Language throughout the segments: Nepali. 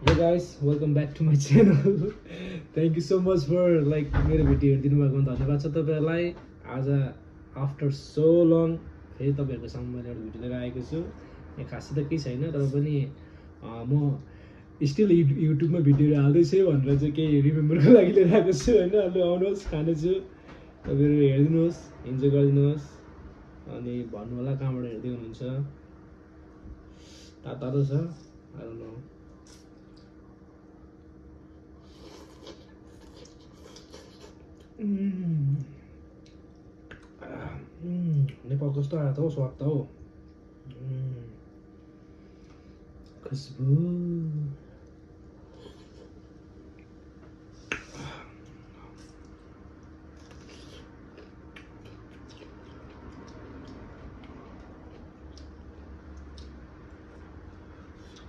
Hey guys, welcome back to my channel. Thank you so much for मेरो भिडियो हेरिदिनु भएको धन्यवाद छ तपाईहरुलाई। आज आफ्टर सो लङ फेरि तपाईहरुको सामु मैले एउटा भिडियो लिएर आएको छु। यहाँ खासै त केही छैन तर पनि म स्टिल युट्युबमा भिडियोहरु हाल्दै छु भनेर चाहिँ केही रिमेम्बरको लागि लिएर आएको छु हैन। ल आउनुहोस् खाने छु। तपाईहरु हेर्दिनुहोस्, इन्जोय गरिदिनुहोस् अनि भन्नु होला कहाँबाट हेर्दै हुनुहुन्छ। तातो छ, I don't know. नेपाल कस्तो आयो त हौ स्वाद त हौ। खुसबु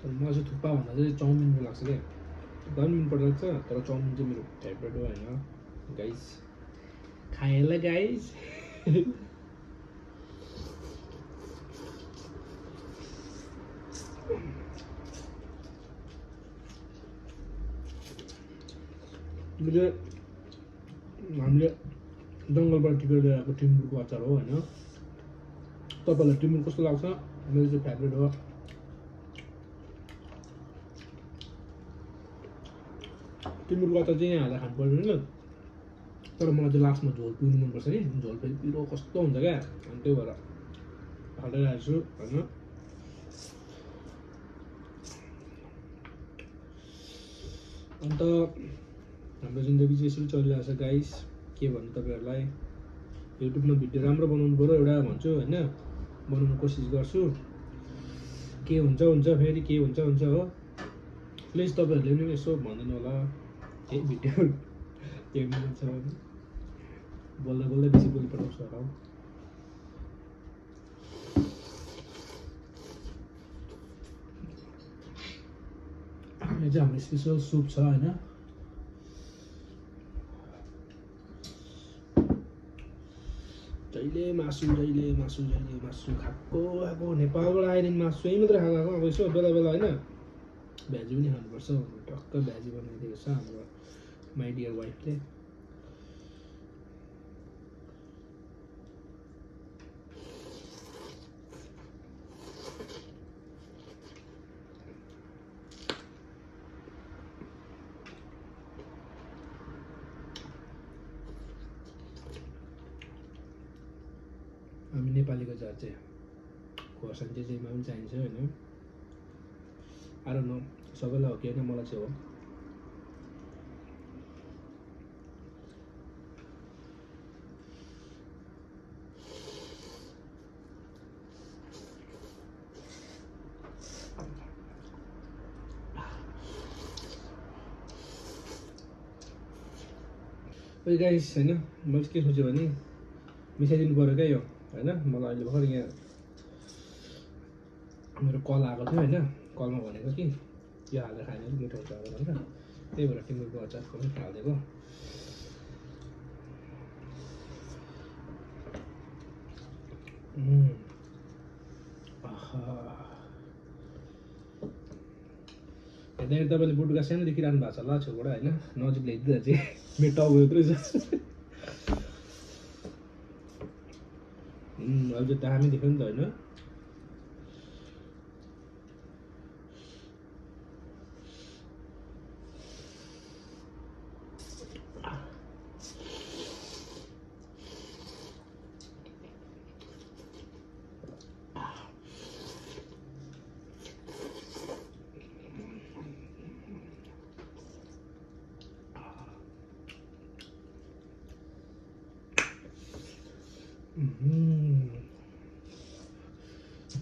मलाई चाहिँ थुक्पा भन्दा चाहिँ चाउमिन मन लाग्छ क्या। थुक्पा पनि मन पर्छ तर चाउमिन चाहिँ मेरो फेभरेट हो होइन गाइस। खाएला गाइस। हामीले जङ्गलबाट टिपेर ल्याएर आएको टिमुरको अचार हो होइन। तपाईँलाई टिमुर कस्तो लाग्छ? मेरो चाहिँ फेभरेट हो। टिमुरको अचार चाहिँ यहाँ हालेर खानु पर्दैन तर मलाई चाहिँ लास्टमा झोल पिउनु मनपर्छ कि। झोल फेरि पिरो कस्तो हुन्छ क्या, अनि त्यही भएर हालिरहेको छु होइन। अन्त हाम्रो जिन्दगी चाहिँ यसरी चलिरहेको छ गाइस। के भन्नु तपाईँहरूलाई, युट्युबमा भिडियो राम्रो बनाउनु पऱ्यो एउटा भन्छु होइन। बनाउनु कोसिस गर्छु, के हुन्छ हुन्छ फेरि के हुन्छ हुन्छ हो। प्लिज तपाईँहरूले पनि यसो भनिदिनु होला केही भिडियो हेर्नु मन छ भने। बोल्दा बोल्दै बेसी बोली पठाउँछु होला हौ। यो चाहिँ हाम्रो स्पेसल सुप छ होइन। जहिले मासु जहिले मासु जहिले मासु खाएको खाएको नेपालबाट आयो नि मासु यही मात्रै खाएको अब यसो बेला बेला होइन भ्याजी पनि खानुपर्छ। टक्क भ्याजी बनाइदिएको छ हाम्रो माई डियर वाइफले। हामी नेपालीको जात चाहिँ खोर्सानी चाहिँ जेमा पनि चाहिन्छ होइन। I don't know सबैलाई हो कि होइन, मलाई चाहिँ हो। ओइ गाइस होइन, मैले के सोचेँ भने मिसाइदिनु पऱ्यो क्या यो होइन। मलाई अहिले भर्खर यहाँ मेरो कल आएको थियो होइन। कलमा भनेको कि यो हालेर खायो भने मिठो हुन्छ भनेर, त्यही भएर टिमुरको अचारको पनि हालिदिएको। हेर्दा हेर्दा तपाईँले बुटुका सानो देखिरहनु भएको छ होला छेउबाट होइन। नजिक ल्याइदिँदा चाहिँ मेरो टाउको यत्रो छ। अहिले चाहिँ दामी देख्यो नि त होइन।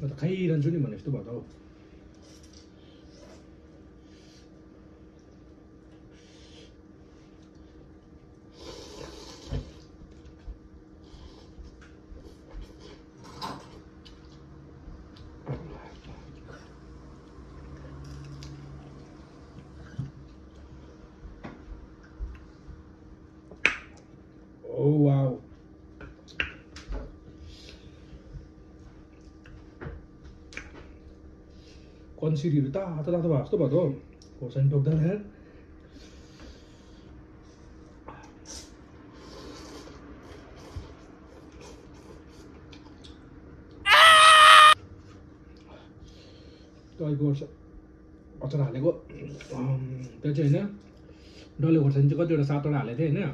म त खाइरहन्छु नि भने जस्तो भयो त हौ। Oh wow. कन्सिरीहरू तातो तातो भएको जस्तो भयो त हौ। खोर्सानी टोक्दा यार तपाईँको अचार हालेको त्यो चाहिँ होइन डल्ले खोर्सानी चाहिँ कतिवटा 7वटा हालेको थिएँ होइन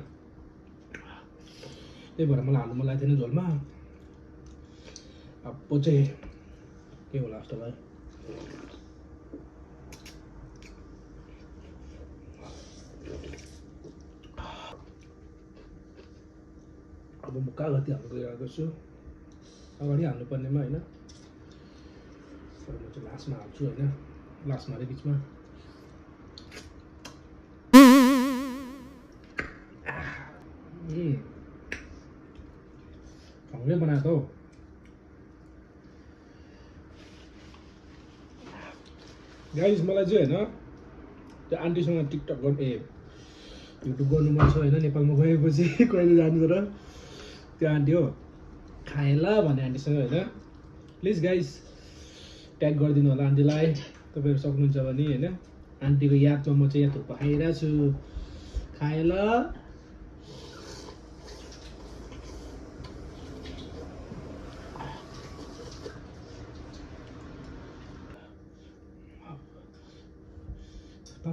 त्यही भएर मलाई हाल्नु मन लागेको थिएन झोलमा अब चाहिँ के होला जस्तो भयो अब म कागती हाल्नु गइरहेको छु अगाडि हाल्नुपर्नेमा होइन तर म चाहिँ लास्टमा हाल्छु होइन लास्टमा अरे बिचमा ढङ्गले बनाएको हौ गाइस मलाई चाहिँ होइन त्यो आन्टीसँग टिकटक गर्नु युट्युब गर्नु मन छ होइन नेपालमा गएपछि कहिले जानु तर त्यो आन्टी हो खाएला भन्ने आन्टीसँग होइन प्लिज गाइस ट्याग गरिदिनु होला आन्टीलाई तपाईँहरू सक्नुहुन्छ भने होइन आन्टीको यादमा म चाहिँ यहाँ थुक्पा खाइरहेको छु खाएला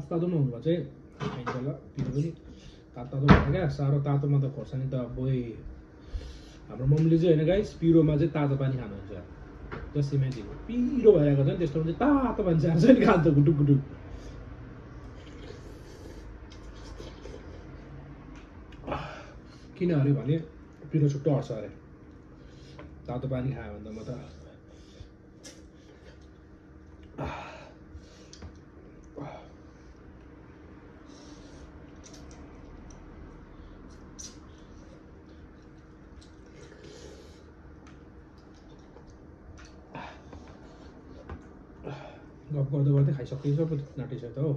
तातो नहुनुभयो चाहिँ खाइन्छ होला पिरो पनि तातो भयो क्या साह्रो तातोमा त खोर्सानी त बोइ हाम्रो मम्मीले चाहिँ होइन गाइस पिरोमा चाहिँ तातो पानी खानुहुन्छ जस्तै मान्छेको पिरो भइरहेको छ नि त्यस्तोमा चाहिँ तातो पानी चाहिँ नि खान्छ गुटुक गुटुक किन अरे भने पिरो छुट्टो हट्छ अरे तातो पानी खायो भने त म त गफ गर्दै गर्दै खाइसक्यो सबै नाटिसक्यो त हो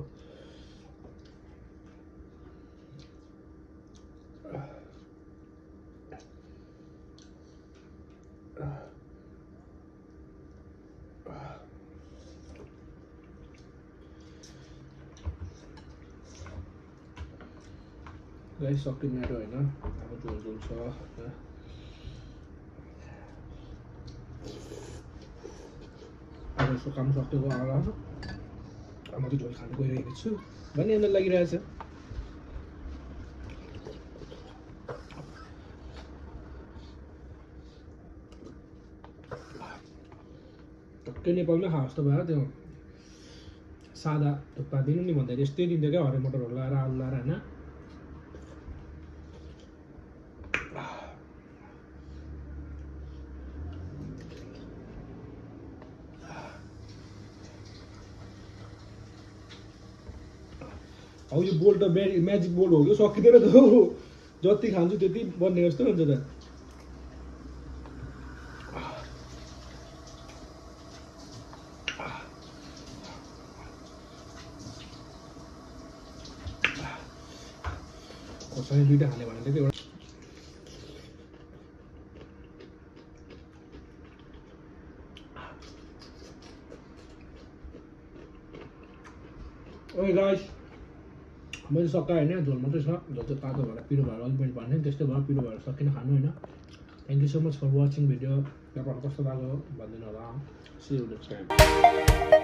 गाइस सक्ने मेरो होइन अब झोल झोल छ होइन अब यसको काम सकिएको होला अब म चाहिँ झोल खानु गइरहेको छु भन्ने हामीलाई लागिरहेछ टक्कै नेपालमै खा जस्तो भयो त्यो सादा थुक्पा दिनु नि भन्दाखेरि यस्तै दिन्थ्यो क्या हरियो मटरहरू लगाएर आलु लगाएर होइन अब यो बोल त म्याजिक बोल हो कि सकिँदैन त हो जति खान्छु त्यति बन्ने जस्तो हुन्छ त खोर्सानी 2टा हाल्यो भने त एउटा ओके गाइस मैले सकाएँ होइन झोल मात्रै छ झोल चाहिँ तातो भएर पिरो भएर अलिक पनि भन्ने त्यस्तै भयो पिरो भएर सकिन खानु होइन thank you so much for watching video तपाईँहरू कस्तो लाग्यो भनिदिनु होला सी यू नेक्स्ट टाइम